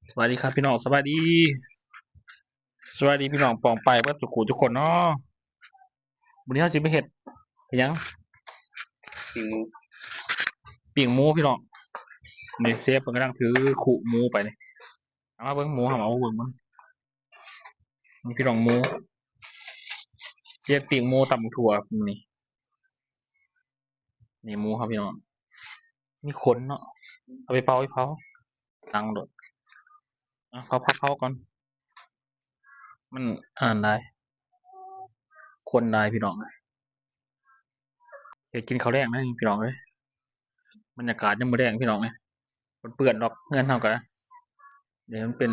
ສະບາຍດີຄັບພີ່ນ້ອງ ສະບາຍດີ ສະບາຍດີພີ່ນ້ອງປ້ອງປາຍເບິດທຸກຜູ້ທຸກຄົນເນາະ. ມື້ນີ້ເຮົາຊິມາເຮັດຫຍັງ? ປີ້ງໝູ ປີ້ງໝູພີ່ນ້ອງ. ນີ້ເຊຟເພິ່ນກຳລັງຖືຄຸໝູໄປນີ້. ເອົາມາເບິ່ງໝູ ເຮົາເອົາມາເບິ່ງເບິ່ງ ນີ້ພີ່ນ້ອງໝູ ເຊຟປີ້ງໝູຕຳບັກຖົ່ວມື້ນີ້. ນີ້ໝູເຮົາພີ່ນ້ອງ ມີຂົນເນາະ ເອົາໄປເຜົາ ໄປເຜົາ ຕັ້ງໂລດ. ເອົາ ເຜົາ ເຜົາ ເຜົາກ່ອນ ມັນອັນນັ້ນຫຼາຍ ຄົນຫຼາຍພີ່ນ້ອງ. ເຮັດກິນເຂົ້າແລງນະພີ່ນ້ອງເອີຍ. ບັນຍາກາດຍາມມື້ແລງພີ່ນ້ອງເອີຍ ເປື້ອນໆດອກເຮືອນເຮົາກະ ດຽວມັນເປັນ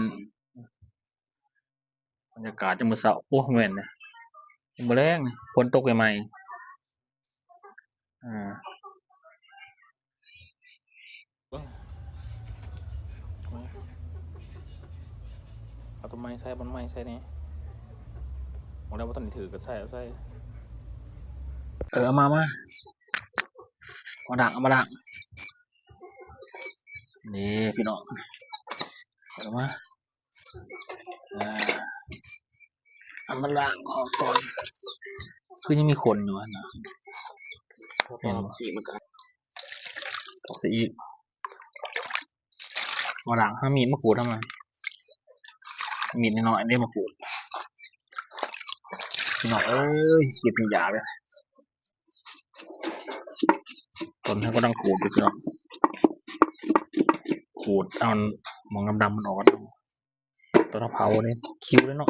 ບັນຍາກາດຍາມມື້ເຊົ້າ. ໂອ້ ແມ່ນນະ ຍາມມື້ແລງ ຝົນຕົກໃໝ່ໆ. ອ່າ ເບິ່ງ ເອົາຕົ້ນໄມ້ໃສ່ ເອົາຕົ້ນໄມ້ໃສ່ແດ່. ໝ່ອງໃດບໍ່ທັນໄດ້ຖືກກໍໃສ່ ເອົາໃສ່. ເອີ ເອົາມາ ມາ ມາລ້າງ ເອົາມາລ້າງ. ນີ້ພີ່ນ້ອງ ເອົາມາ ອ່າ ເອົາມາລ້າງອອກກ່ອນ ຄືຍັງມີຂົນຢູ່ຫັ້ນນະ. ເຫັນບໍ່? ອອກຊະອີກ ມາລ້າງ ເອົາມີດມາຂູດເອົາມາ ມີດນ້ອຍໆເດ້ມາຂູດ. ພີ່ນ້ອງເອີຍ ເຮັດໃຫ້ຢາກເລີຍ. ຕອນນີ້ກຳລັງຂູດຢູ່ພີ່ນ້ອງ ຂູດເອົາໝ່ອງດຳໆມັນອອກ. ຕອນເຮົາເຜົານີ້ຄິວເດ້ເນາະ.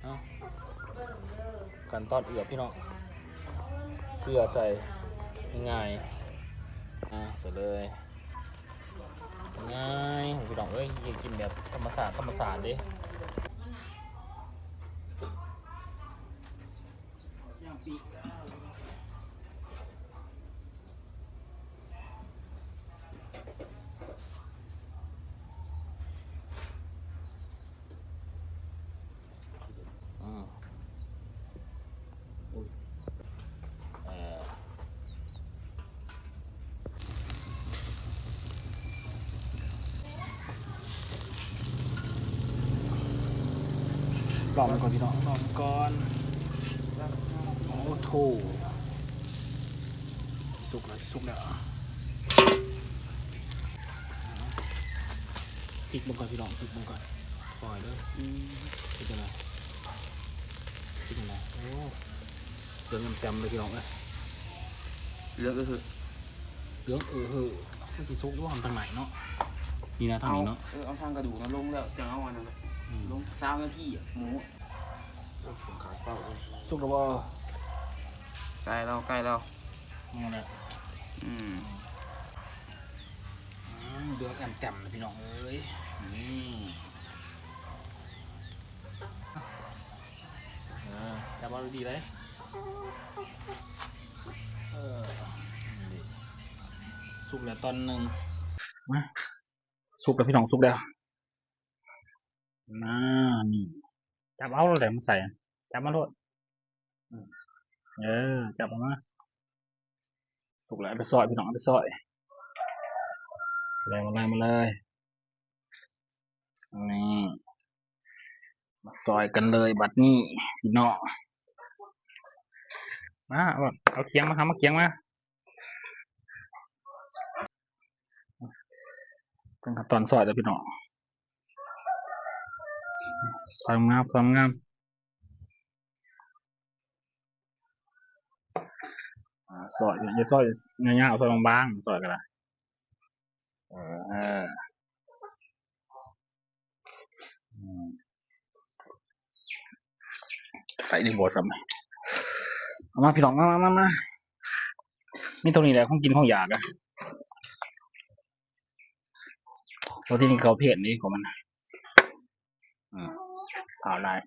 ເອົາ ຂັ້ນຕອນເອືອບພີ່ນ້ອງ ເກືອໃສ່ ງ່າຍໆ ອ່າ ໃສ່ເລີຍ ງ່າຍພີ່ນ້ອງເອີຍ. ກິນແບບທຳມະຊາດ ທຳມະຊາດເດ້. ອືມ ເອີ ລອງມັນກ່ອນພີ່ນ້ອງ ລອງມັນກ່ອນ. ໂອ້ໂຫ ສຸກແລ້ວ ສຸກແລ້ວ. ພິກເບິ່ງກ່ອນພີ່ນ້ອງ ພິກເບິ່ງກ່ອນ ປ່ອຍເດີ້. ອືມ ເປັນຈັ່ງໃດ ເປັນຈັ່ງໃດ? ໂອ້ ເຫຼືອງແຈ່ມເລີຍພີ່ນ້ອງເອີຍ ເຫຼືອງເອີເຫີ ເຫຼືອງເອີເຫີ. ຄືຊິສຸກຢູ່ທາງໃນເນາະ ນີ້ນະ ທາງນີ້ເນາະ. ເອີ ເອົາທາງກະດູກນະລົງແລ້ວ ຈັ່ງເອົາອັນນັ້ນ ອືມ ລົງ ຊາວນາທີ ໝູ. ໂອ້ຍ ສົງຂາເປົ້າເອີຍ ສຸກແລ້ວບໍ່? ໃກ້ແລ້ວ ໃກ້ແລ້ວ ນີ້ແຫຼະ. ອືມ ອືມ ເດືອດແອມແຈ່ມເລີຍພີ່ນ້ອງເອີຍ ນີ້. ເອີ ຈັບເອົາດີໆເລີຍ ເອີ ນີ້ ສຸກແລ້ວຕອນໜຶ່ງ ມາ ສຸກແລ້ວພີ່ນ້ອງ ສຸກແລ້ວ. ນາ ນີ້ ຈັບເອົາໂລດແຫຼະ ມາໃສ່ ຈັບມາໂລດ. ເອີ ຈັບອອກມາ ສຸກແລ້ວ ເອົາໄປຊອຍພີ່ນ້ອງ ເອົາໄປຊອຍ. ມາເລີຍ ມາເລີຍ ມາເລີຍ ນີ້ ມາຊອຍກັນເລີຍບັດນີ້ພີ່ນ້ອງ. ມາ ເອົາ ເອົາຄຽງມາ ເອົາມາຄຽງມາ. ເຖິງຂັ້ນຕອນຊອຍແລ້ວພີ່ນ້ອງ ຊອຍງາມ ຊອຍງາມ. ອ່າ ຊອຍ ຢ່າຊອຍຍາວໆ ຊອຍບາງໆ ຊອຍກໍໄດ້. ເອີ ອືມ ໄປນີ້ບໍ່ຊ້ຳ. ເອົາມາພີ່ນ້ອງ ມາ ມາ ມາ ມີເທົ່ານີ້ແຫຼະ ຂອງກິນຂອງຢາກອະ. ໂປຣຕີນເຂົ້າເພດນີ້ຂອງມັນ ອືມ ຂາວຫຼາຍ.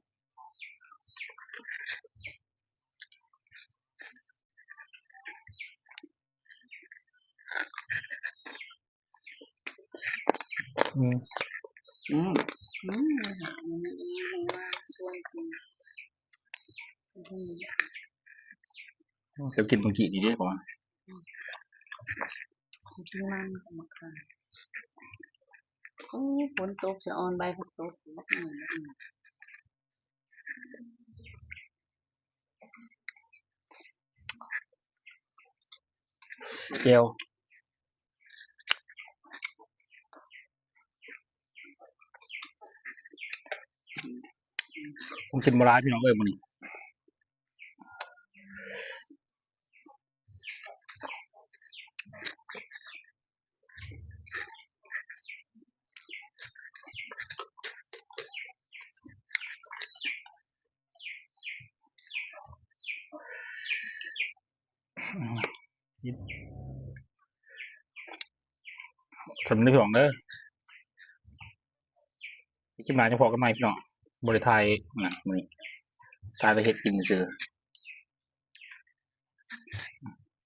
ອືມ ອືມ ອືມ ເຈົ້າກິນເມື່ອກີ້ນີ້ເດ້ ເພາະວ່າ ອືມ ກິນມັນກໍມາຂາຍ. ໂອ້ ຝົນຕົກສະອອນ ໃບຜັກຕົບບັກໃຫຍ່. ແຈ່ວ ຄົງກິນບໍ່ຫຼາຍ ພີ່ນ້ອງເອີຍ ມື້ນີ້. ອືມ ສ່ຳນີ້ພີ່ນ້ອງເດີ ຄລິບໜ້າຈະພໍ້ກັນໃໝ່ພີ່ນ້ອງ ບໍ່ໄດ້ຖ່າຍນະມື້ນີ້ ຖ່າຍແຕ່ເຮັດກິນຊື່.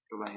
ສະບາຍ.